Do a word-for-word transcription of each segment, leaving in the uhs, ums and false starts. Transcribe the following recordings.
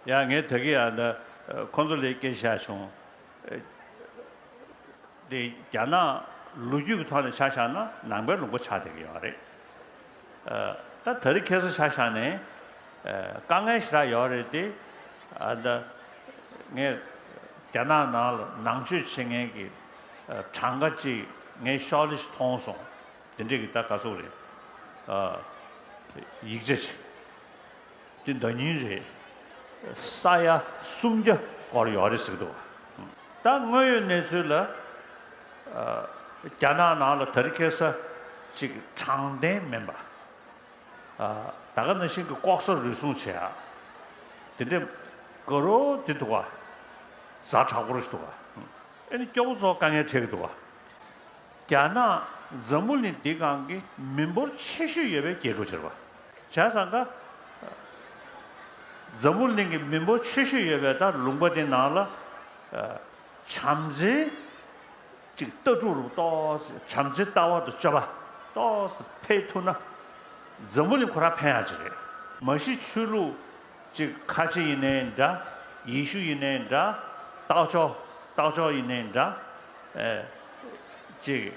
ཡ་ངས་ད་གི་ཡ་འདི་ཁོང་ཚོ་ལ་སྐད་ཆ་བྱུང་། དེ་རྒྱ་ནག་ལོ་རྒྱུས་ཀྱི་ཐོག་ནས་ཆ་བཞག་ན་ནང་པའི་ལུང་པ་ཆགས་བསྡད་ཀྱི་ཡོད་རེད། ད་ད་རེས་ཁ་སང་ཆ་བཞག་ནས་དཀའ་ངལ་ཞེ་དྲག་ཡོད་རེད་དེ། ད་ངས་རྒྱ་ནག་ནང་ལ་ནང་ཆོས་བྱེད་མཁན་གྱི་གྲངས་ཀ་ཅིག་ངས་ཤོག་ལེ་ཞིག་མཐོང་སོང་། དེ་འདྲས་ཀྱི་ད་ག་ཚོད་རེད། ཡིག་ཆ་ཅིག་དེ་ཟླ་ཉིན་རེད། ས་ཡ་སུམ་བརྒྱ་སྐོར་ཡོད་རེད་ཟེར་གྱི་འདུག་ད་དངོས་ཡོད་གནས་ཚུལ་ལ་རྒྱ་ནག་ནང་ལ་དེ་རིང་ཁ་སང་ཅིག་དྲང་བདེན་མིན་པ། ད་ག་ནང་བཞིན་གྱི་ལྐོག་ཟ་རུལ་སུངས་བྱེད་ཡ། དེ་འདྲས་དགའ་རབ་དེ་འདུག་ག་ཛ་དྲག་པོ་རེད་འདུག་ག་ཨེ་ནི་སྐྱོ་པོ་ཚོ་དཀའ་ངལ་འཕྲད་ཀྱི་འདུག་ག་རྒྱ་ནག་འཛམ་བུ་གླིང་འདི་སྒང་གི་མི་འབོར་ཆེ་ཤོས་ཡོད་པའི་རྒྱལ་ཁབ་ཅིག་རེད་པ། བྱས་ཙང་ཀ་འཛམ་བུ་གླིང་གི་མི་འབོར་ཆེ་ཤོས་ཡོད་པའི་ད་ལུང་པ་དེ་ནང་ལ་བྱམས་བརྩེའི་ཅིག་ལྟ་གྲུབ་རུ་ཏོག་ཙམ་བྱམས་བརྩེའི་ལྟ་བ་དང་སྤྱོད་པ་ཏོག་ཙམ་འཕེལ་ཐུབ་ན་འཛམ་བུ་གླིང་ཁོ་རང་ཕན་ཡག་ཅིག་རེད། མ་གཞི་ཆོས་ལུགས་ཅིག་ཁ་ཆེ་ཡིན་ནའི་འདྲ། ཡེ་ཤུ་ཡིན་ནའི་འདྲ། རྟགས་མཆོག་རྟགས་མཆོག་ཡིན་ནའི་འདྲ། ཨེ། ཅིག་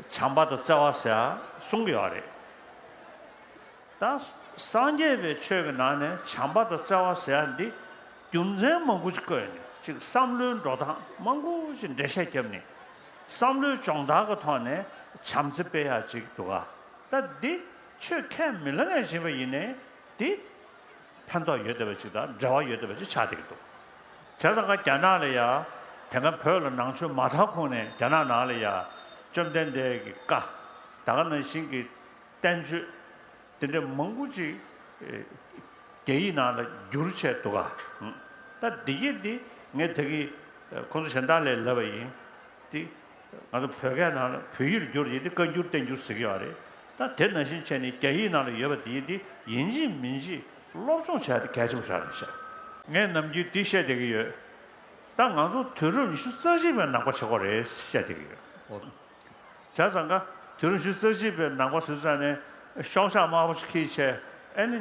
བྱམས་པ་དང་བརྩེ་བ་ཟེར་ཡ་གསུང་གི་ཡོད་རེད། ད་སངས་རྒྱས་པའི་ཆོས་ཀྱི་ནང་ནས་བྱམས་པ་དང་བརྩེ་བ་ཟེར་ཡ་འདི་རྒྱུ་མཚན་མང་པོ་ཅིག་བཀོད་ནས་ཅིག་བསམ་བློའི་འགྲོ་སྟངས་མང་པོ་ཅིག་འགྲེལ་བཤད་བརྒྱབ་ནས་བསམ་བློའི་སྦྱོང་བརྡར་གྱི་ཐོག་ནས་བྱམས་བརྩེ་སྤེལ་ཡ་ཅིག་འདུག་ག་ད་འདི་ཆོས་ཁས་མི་ལེན་ནས་བཞིན་པ་ཡིན་ནའི་འདི་ཕན་ཐོགས་ཡོད་བསྡད་པ་ཅིག་དང་འབྲེལ་བ་ཡོད་བསྡད་པ་ཅིག་ཆགས་བསྡད་ཀྱི་འདུག་བྱས་ཙང་ཀ་རྒྱ་ནག་ལ་ཡ་དེ་སྔ་བོད་ལ་ནང་ཆོས་མ་དར་གོང་ནས་རྒྱ་ནག་ནང་ལ་ཡ་བཅོམ་ལྡན་འདས་ཀྱི་བཀའ་ད་ག་ནང་བཞིན་གྱི་བསྟན་བཅོས་དེ་འདྲ་མང་པོ་ཅིག་རྒྱ་ཡིག་ནང་ལ་བསྒྱུར་བྱས་འདུག་ག་ད་འདི་ཡིག་འདི་ངས་ད་གི་ཁོང་ཚོ་གཞན་དག་ལ་ལབ་པ་ཡིན། འདི་ང་ཚོ་བོད་སྐད་ནང་ལ་བོད་ཡིག་ལ་བསྒྱུར་ཡིན་འདི་བཀའ་འགྱུར་བསྟན་འགྱུར་ཟེར་གྱི་ཡོད་རེད། ད་དེ་ནང་བཞིན་བྱས་ནས་རྒྱ་ཡིག་ནང་ལ་ཡོད་པ་འདི་ཡིག་འདི་ཡིན་གཅིག་མིན་གཅིག་སློབ་སྦྱོང་བྱས་ཏེ་གལ་ཆེན་པོ་ཞིག་རེད་ཤག་ངས་ནམ་རྒྱུན་འདི་བཤད་བསྡད་ཀྱི་ཡོད། ད་ང་ཚོ་དུས་རབས་ཉི་ཤུ་རྩ་གཅིག་པའི་ནང་པ་བྱེད་དགོས་རེད་བཤད་བསྡད་ཀྱི་ཡོད། བྱས་ཙང་ཀ་དུས་རབས་ཉི་ཤུ་རྩ་གཅིག་པའི་ནང་པ་ཟེར་ཙང་ནས་ཤོག་ཆག་དམར་པོ་ཅིག་ཁྱེར་བྱས་ཨེ་ནི།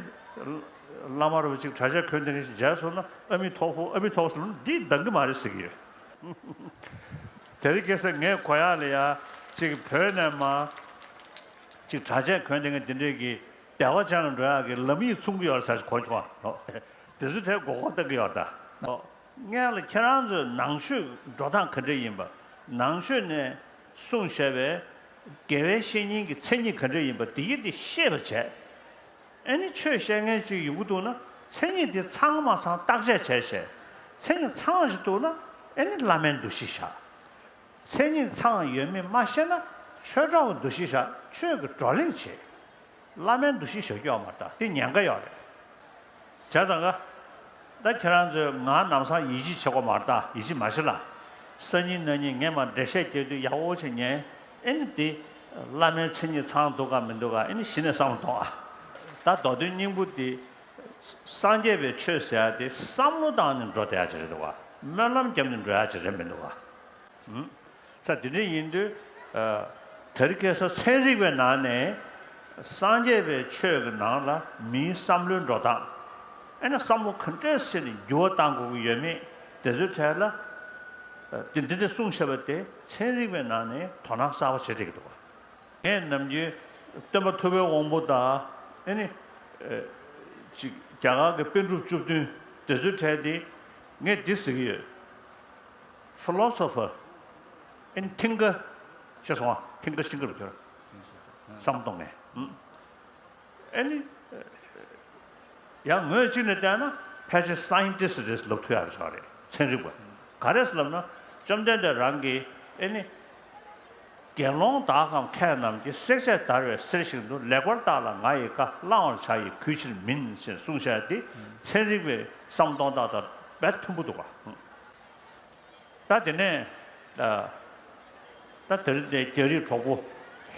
བླ་མ་རུ་ཅིག་གྲྭ་ཆས་གོན་དེ་ནས་མཇལ་སོང་ན་ཨ་མི་ཐོག་ཕུ་ཨ་མི་ཐོག་ཟེར་ན་འདི་འདང་གི་མ་རེད་ཟེར་གྱི་ཡོད། དེ་རིང་ཁ་སང་ངས་གོ་ཡག་ལ་ཡ་ཅིག་བོད་ནས་མ་ཅིག་གྲྭ་ཆས་གོན་དེ་ནས་འདི་འདྲས་ཀྱི་བདེ་བ་ཅན་ལ་འགྲོ་ཡག་གི་ལམ་ཡིག་མཚུངས་ཀྱི་ཡོད་རེད་ཟེར་གོ་བྱུང་བ། དེ་ཚོ་གྲས་མགོ་སྐོར་བཏང་གི་ཡོད་ད། སྔོན་ལ་ཁྱེད་རང་ཚོས་ནང་ཆོས་འགྲོ་སྟངས་ག་འདྲ་ཡིན་པ། ནང་ཆོས་ནས་གསུངས་བཞག་པའི་དགེ་བའི་བཤེས་གཉེན་གྱི་མཚན་ཉིད་ག་འདྲ་ཡིན་པ་འདི་ཡིག་འདི་ཤེས་པ་བྱས། ཨེ་ནི་ཆོས་བཤད་མཁན་ཅིག་ཡོང་གི་འདུག་ན་མཚན་ཉིད་འདི་ཚང་མ་ཚང་བརྟག་དཔྱད་བྱས་བྱས། མཚན་ཉིད་ཚང་ཞིག་འདུག་ན་ཨེ་ནི་བླ་མའི་འདུ་ཤེས་བཞག་མཚན་ཉིད་ཚང་ཡོད་མེད་མ་ཤེས་ན་ཆོས་གྲོགས་ཀྱི་འདུ་ཤེས་བཞག་ཆོས་ཀྱི་བགྲོ་གླེང་བྱེད། བླ་མའི་འདུ་ཤེས་བཞག་རྒྱུ་ཡོད་མ་རེད་ད་དེ་ཉེན་ཁ་ཡོད་རེད། བྱས་ཙང་ཀ་ད་ཁྱེད་རང་ཚོས་ང་ལམ་སང་ཡིད་ཆེས་བྱེད་དགོས་མ་རེད་ད་ཡིད་ཆེས་མ་བྱེད་ལ། སང་ཉིན་གནངས་ཉིན་ངས་མར་འགྲེལ་བཤད་རྒྱག་དུས་ཡག་པོ་བྱས་ཉན། ཨེ་ནི་དེ་བླ་མའི་མཚན་ཉིད་ཚང་འདུག་ག་མི་འདུག་ག་ཨེ་ནི་གཞི་ནས་བསམ་བློ་གཏོང་ཨ། ད་མདོ་དོན་སྙིང་པོ་དེ་སངས་རྒྱས་པའི་ཆོས་ཟེར་ཡ་དེ་བསམ་བློ་བཏང་ནས་འགྲོ་བསྡད་ཡ་ཅིག་རེད་འདུག་ག་སྨོན་ལམ་བརྒྱབ་ནས་འགྲོ་ཡ་ཅིག་རེད་མི་འདུག་ག་ས་དེ་འདྲ་ཡིན་དུས། ད་རེས་ཁ་སང་ཚན་རིག་པའི་ནང་ནས་སངས་རྒྱས་པའི་ཆོས་ཀྱི་ནང་ལ་མིའི་བསམ་བློའི་འགྲོ་སྟངས། ཨེ་ན་བསམ་བློ་ག་འདྲས་བྱས་ནས་འགྱུར་བ་གཏང་དགོས་ཀྱི་ཡོད་མེད་དེ་ཚོའི་གྲས་ལ། དེ་འདི་འདྲ་གསུངས་བཞག་པ་དེ་ཚན་རིག་པའི་ནང་ནས་དོ་སྣང་གསར་པ་བྱེད་བསྡད་ཀྱི་འདུག་ག་ངས་ནམ་རྒྱུན་སྟོན་པ་ཐུབ་པའི་དབང་པོ་དང་ཨེ་ནི། ཅིག་རྒྱ་གར་གྱི་པཎ་གྲུབ་བཅུ་བདུན་དེ་ཚོའི་གྲས་དེ་ངས་འདི་ཟེར་གྱི་ཡོད། Philosopher in thinker ཤེས་སོང་ཨ། thinker ཤིང་ཀར་བྱོས། བསམ་གཏོང་མཁན། ཨེ་ནི། ཡང་ངོས་གཅིག་ནས་བལྟས་ན་ཕལ་ཆེར་scientist རེད་ལབ་ཐུབ་ཡག་ཆགས་རེད་ཚན་རིག་པ། ག་རེ་ཟེར་ལབ་ན་བཅོམ་ལྡན་འདས་རང་གིས་ཨེ་ནི། དགེ་སློང་དག་གམ་མཁས་རྣམས་ཀྱིས། བསྲེག་བཅད་བརྡར་བའི་གསེར་བཞིན་དུ། ལེགས་པར་བརྟགས་ལ་ང་ཡི་བཀའ། བླང་བར་བྱ་ཡི་གུས་ཕྱིར་མིན། ཞེས་གསུངས་བཞག་དེ་ཚན་རིག་པའི་བསམ་སྟངས་དག་དང་རྦད་མཐུན་པོ་འདུག་ག་ད་དེ་ནས་ད་དེ་རིང་འདིར་རྒྱ་རིགས་གྲོགས་པོ་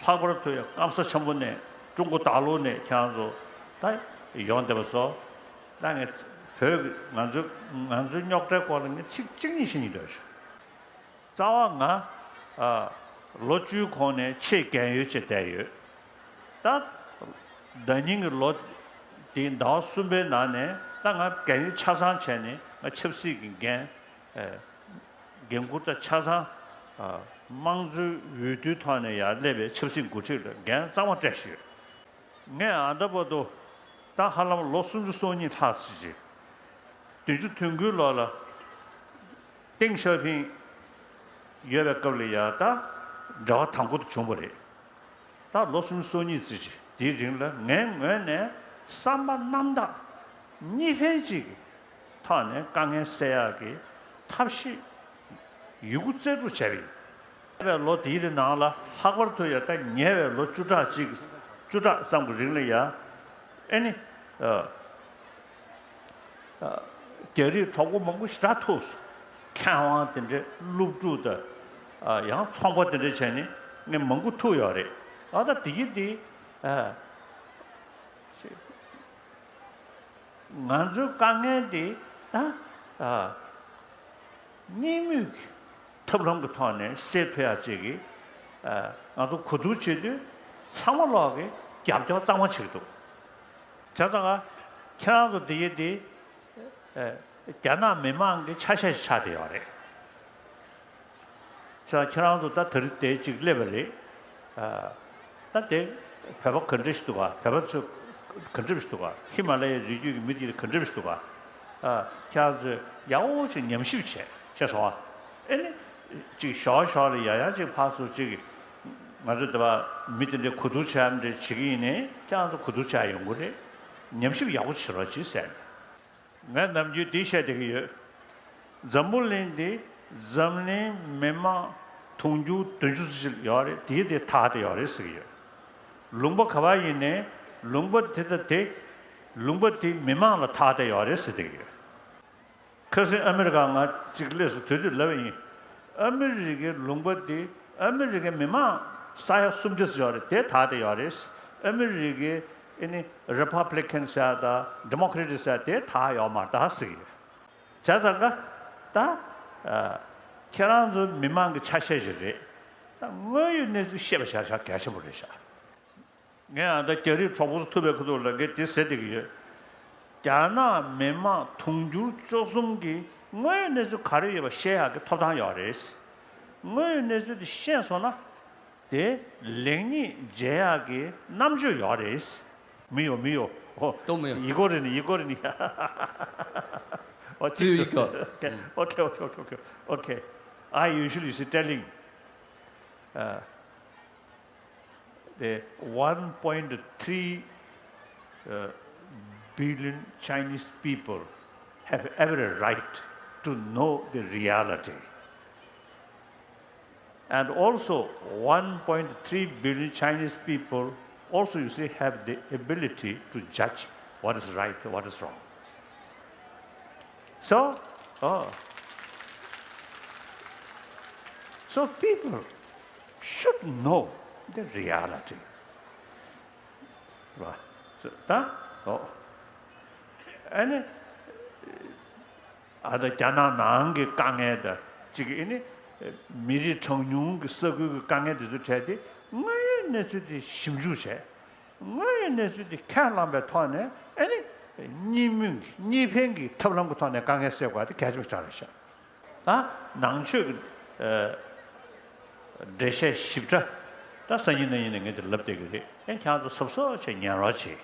ལྷག་པར་དུ་ཡང་ཀམ་ས་ཆེན་པོ་ནས་ཀྲུང་གོ་ད་ལོ་ནས་ཁྱེད་རང་ཚོ་ད་ཡོང་བསྡད་པ་ཚོ་ད་ངས་བོད་ཀྱི་ང་ཚོའི་ང་ཚོའི་རྙོག་དྲའི་སྐོར་ལ་ངས་ཚིག་གཅིག་གཉིས་བཤད་སྙིང་འདོད་བྱུང་། རྩ་བ་ང་ཨ་ལོ་བཅུའི་གོང་ནས་ཆེས་རྒན་ཡོལ་བྱས་བསྡད་ཡོད། ད་ཟླ་ཉིན་གྱི་ལོ་དེའི་ཟླ་བ་གསུམ་པའི་ནང་ནས་ ད་ང་འགན་ཆ་ཚང་བྱས་ནས་ང་ཆབ་སྲིད་ཀྱི་འགན་ཨེ་འགན་འཁུར་ད་ཆ་ཚང་ཨ་དམངས་གཙོའི་འོས་བསྡུའི་ཐོག་ནས་ཡར་སླེབས་པའི་ཆབ་སྲིད་འགོ་ཁྲིད་ལ་འགན་གཙང་མ་སྤྲད་བཞག་ཡོད། ངས་ཨ་ད་བར་དུ་ད་ཧ་ལམ་ལོ་སུམ་ཅུ་སོ་གཉིས་ལྷག་ཙམ་ཅིག་བདུན་ཅུ་དོན་དགུའི་ལོ་ལ་ཏེང་ཞའོ་ཕིང་ཡོད་པའི་སྐབས་ལ་ཡ་ད་འབྲེལ་བ་དང་པོ་དེ་བྱུང་བ་རེད། ད་ལོ་སུམ་ཅུ་སོ་གཉིས་ཙམ་ཅིག་དེའི་རིང་ལ་ངའི་ངོས་ནས་བསམ་པ་རྣམ་དག་གཉིས་ཕན་གཅིག་གི་ཐོག་ནས་དཀའ་ངལ་སེལ་ཡག་གི་ཐབས་ཤེས་ཡོད་རྒུ་རྩལ་སྤྲུགས་བྱས་པ་ཡིན། ཉེ་བའི་ལོ་དེའི་རིང་ནང་ལ་ལྷག་པར་དུ་ཡང་ད་ཉེ་བའི་ལོ་བཅུ་ཕྲག་གཅིག་བཅུ་ཕྲག་ཙམ་གྱི་རིང་ལ་ཡང་ཨེ་ནི་ཨ་ཨ་རྒྱ་རིགས་གྲོགས་པོ་མང་པོ་ཞེ་དྲག་ཐུག་སོང་། མཁས་དབང་དེ་འདྲའི་སློབ་ཕྲུག་དང་ཨ་ཡང་ཚོང་པ་དེ་འདྲ་བྱས་ནས་ངས་མང་པོ་ཐུག་ཡོད་རེད། ཨ་ད་དེ་གི་དེ་ཨ་ང་ཚོའི་དཀའ་ངལ་དེ་ད་ཨ་གཉིས་མོས་ཀྱི་ཐབས་ལམ་གྱི་ཐོག་ནས་སེལ་ཐུབ་ཡག་ཅིག་གི་ཨ་ང་ཚོ་གོ་བསྡུར་བྱེད་དུས་ཚང་མ་ལོག་གི་རྒྱབ་སྐྱོར་གཙང་མ་བྱེད་ཀྱི་འདུག་བྱས་ཙང་ང་ཁྱེད་རང་ཚོ་འདི་ཡི་འདི་ཨ་རྒྱ་ནག་མི་མང་གི་ཆ་ཤས་ཤིག་ཆགས་བསྡད་ཡོད་རེད། ས་ཁྱེད་རང་ཚོ་ད་དེ་རིང་དེ་གཅིག་སླེབས་པ་རེད། ཨ་ད་དེ་བོད་པ་ག་འདྲ་ཞིག་འདུག་ག་བོད་པ་ཚོ་ག་འདྲ་ཞིག་འདུག་ག་ཧི་མ་ལ་ཡའི་རི་རྒྱུད་ཀྱི་མི་དེ་ག་འདྲ་ཞིག་འདུག་ག་ཨ་ཁྱེད་རང་ཚོས་ཡག་པོ་ཅིག་ཉམས་ཞིབ་བྱས་ཤེས་སོང་ཨ། ཨེ་ནི་ཅིག་ཞོག་ཞོག་ལ་ཡ་ཡ་ཅིག་ཕར་ཚུར་ཅིག་ང་ཚོ་དེ་བ་མི་དེ་འདྲའི་གོ་བསྡུར་བྱས་འདྲ་བྱེད་ཀྱི་ཡིན་ནའི་ཁྱེད་རང་ཚོ་གོ་བསྡུར་བྱས་ཡོང་གི་རེད། ཉམས་ཞིབ་ཡག་པོ་བྱེད་རོགས་གྱིས་ཟེར་ནས། ངས་ནམ་རྒྱུན་འདི་བཤད་བསྡད་ཀྱི་ཡོད། འཛམ་བུ་གླིང་འདི་འཛམ་གླིང་མི་མང་དུང་ཕྱུར་བདུན་ཅུ་ཙམ་ཞིག་ཡོད་རེད། དེའི་དེ་ཐག་དེ་ཡོད་རེད་ཟེར་གྱི་ཡོད། ལུང་པ་ག་བ་ཡིན་ནའི་ལུང་པ་དེ་དང་དེ་ལུང་པ་དེའི་མི་མང་ལ་ཐག་དེ་ཡོད་རེད་ཟེར་བསྡད་ཀྱི་ཡོད། ཁ་སང་ཨ་མི་རི་ཀ་ང་གཅིག་སླེབས་སོང་དུས་དུས་ལབ་པ་ཡིན། ཨ་མི་རི་ཀའི་ལུང་པ་འདི་ཨ་མི་རི་ཀའི་མི་མང་ས་ཡ་སུམ་བརྒྱ་ཙམ་ཡོད་རེད། དེ་དག་དེ་ཡོད་རེད། ཨ་མི་རི་ཀའི་ཨེ་ནི་རི་པབ་ལི་ཀན་ཟེར་ཡ་དང་ཌི་མོ་ཀ་རེ་ཊི་ཟེར་ཡ་དེ་དག་ཡོད་མ་རེད་ད་ཟེར་གྱི་ཡོད། བྱས་ཙང་ཀ་ད་ཨ་ཁྱེད་རང་ཚོ་མི་མང་གི་ཆ་ཤས་ཤིག་རེད། ད་དངོས་ཡོད་གནས་ཚུལ་བཤད་པ་བྱ་བྱ་གལ་ཆེན་པོ་རེད་ཤག་ངས་ཨ་ད་རྒྱ་རིགས་གྲོགས་པོ་ཚོ་ཐུག་པའི་ཁ་ཐུག་ལ་ངས་འདི་ཟེར་བསྡད་ཀྱི་ཡོད། རྒྱ་ནག་མི་མང་དུང་ཕྱུར་བཅུ་གསུམ་གྱི་དངོས་ཡོད་གནས་ཚུལ་ག་རེ་ཡོད་པ་ཤེས་ཡག་གི་ཐོབ་ཐང་ཡོད་རེད། དངོས་ཡོད་གནས་ཚུལ་དེ་ཤེས་སོང་ན་དེ་ལེགས་ཉེས་འབྱེད་ཡག་གི་རྣམ་དཔྱོད་ཡོད་རེད། མི་ཡོད་མི་ཡོད། ཨོ། ཏོ་མི་ཡོད། ཡི་གོ་རེ་ནི་ཡི་གོ་རེ་ནི། ཨོ་ཙི་ཡི་གོ། Okay, okay, okay, okay, okay. I usually is telling uh, the one point three uh, billion Chinese people have every right to know the reality. And also, one point three billion Chinese people also, you see, have the ability to judge what is right, what is wrong. So, oh, so people should know the reality. Right. So, ད་ཨོ་ཨ་ནི་ཨ་ད་རྒྱ་ནག་ནང་གི་དཀའ་ངལ་དང་གཅིག་ཨ་ནི་མི་རིགས་གྲངས་ཉུང་གི་ས་ཁུལ་གྱི་དཀའ་ངལ་དེ་ཚོ་འཕྲད་དེ་དངོས་ཡོད་གནས་ཚུལ་དེ་ཞིབ་འཇུག་བྱས། དངོས་ཡོད་གནས་ཚུལ་དེ་ཁས་བླངས་པའི་ཐོག་ནས་ཨ་ནི་གཉིས་མོས་གཉིས་ཕན་གྱི་ཐབས་ལམ་གྱི་ཐོག་ནས་དཀའ་ངལ་སེལ་དགོས་པ་དེ་གལ་ཆེན་པོ་ཆགས་རེད་ཤག་ད་ནང་ཆོས་ཀྱི་ཨ་འགྲེལ་བཤད་ཞིབ་ཕྲ་ད་སང་ཉིན་གནངས་ཉིན་ནས་ངས་དེ་ལབ་བསྡད་ཀྱི་རེད། ཨེ་ཁྱེད་ཚོ་གཟབ་གཟབ་བྱས་ཉན་རོགས་བྱེད།